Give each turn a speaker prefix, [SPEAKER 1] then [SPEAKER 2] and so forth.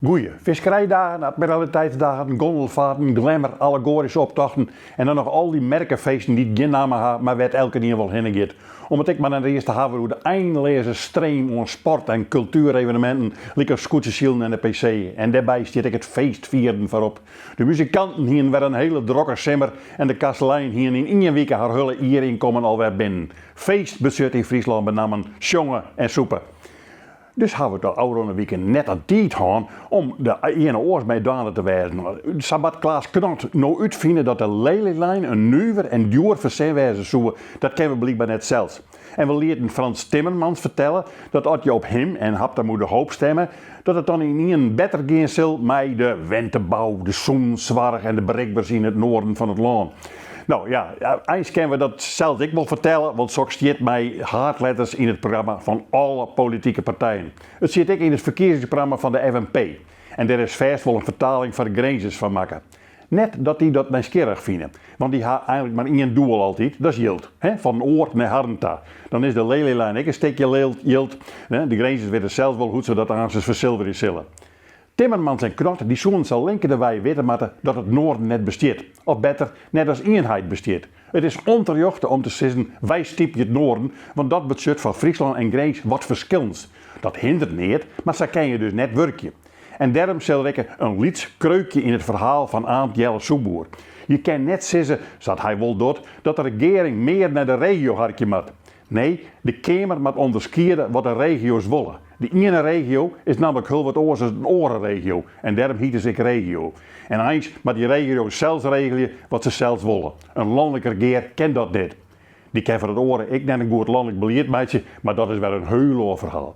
[SPEAKER 1] Goeie, fiskerijdagen, admiraliteitsdagen, gondelfaarten, glamour, allegoaryske optochten en dan noch al dy merkefeesten dy't gjin namme ha, mar wêr't elkenien wol hinne giet. Om it ek mar net earst te hawwen oer de einleaze stream oan sport en kultuereveneminten lykas skûtsjesilen en de PC. En dêrby stiet ek it feestfieren foarop. De muzikanten hienen wer in hele drokke simmer en de kastelein hienen yn ien wike har hiele jierynkommen alwer binnen. Feest betsjut yn Fryslân benammen sjonge en sûpe. Dus hawwe we de ôfrûne wiken net in tiid hân om de earne oars mei dwaande te wêzen. Sa moat Klaas Knot no útfine dat de Lelyline in nuver en djoer fersin wêze soe, dat kinne we blykber net sels. En we lieten Frans Timmermans fertelle dat as je op him en Habtamu de Hoop stemme, dat it dan ynienen better gean sil mei de wentebou, de sûnenssoarch en de berikberens yn it noarden fan it lân. No ja, eins kinne we dat sels ek wol fertelle, want soks stiet mei haadletters yn it programma fan alle politike partijen. It stiet ek yn it ferkiezingsprogramma fan de FNP. En dêr is fêst wol in fertaling foar de Grinzers fan makke. Net dat dy dat nijsgjirrich fine, want dy ha einlik mar ien doel altyd, dat is jild. Fan in oar nei harren ta. Dan is de Lelyline ek in stikje jild. De Grinzers witte sels wol hoe't se dat aansens fersilverje sille. Timmermans en Knot dy soenen sa linkendewei witte moatte dat it Noarden net bestiet. Of better, net as ienheid bestiet. It is ûnterjochte om te sizzen wy stypje it Noarden, want dat betsjut foar Fryslân en Grins wat ferskillends. Dat hinderet neat, mar sa kin je dus net wurkje. En dêrom sil der ek in lyts kreukje yn it ferhaal fan Aant Jelle Soepboer. Je kin net sizze, sa't hy wol docht, dat de regearing mear nei de regio harkje moat. Nee, de Keamer moat ûnderskiede wat de regio's wolle. De iene regio is nammentlik hiel wat oars as in oare regio en dêrom hite se ek regio. En eins moat dy regio sels regelje wat se sels wolle. In lanlik regear kin dat net. Dy kin foar it oare ek net in goed lanlik belied meitsje, mar dat is wer in hiel oar ferhaal.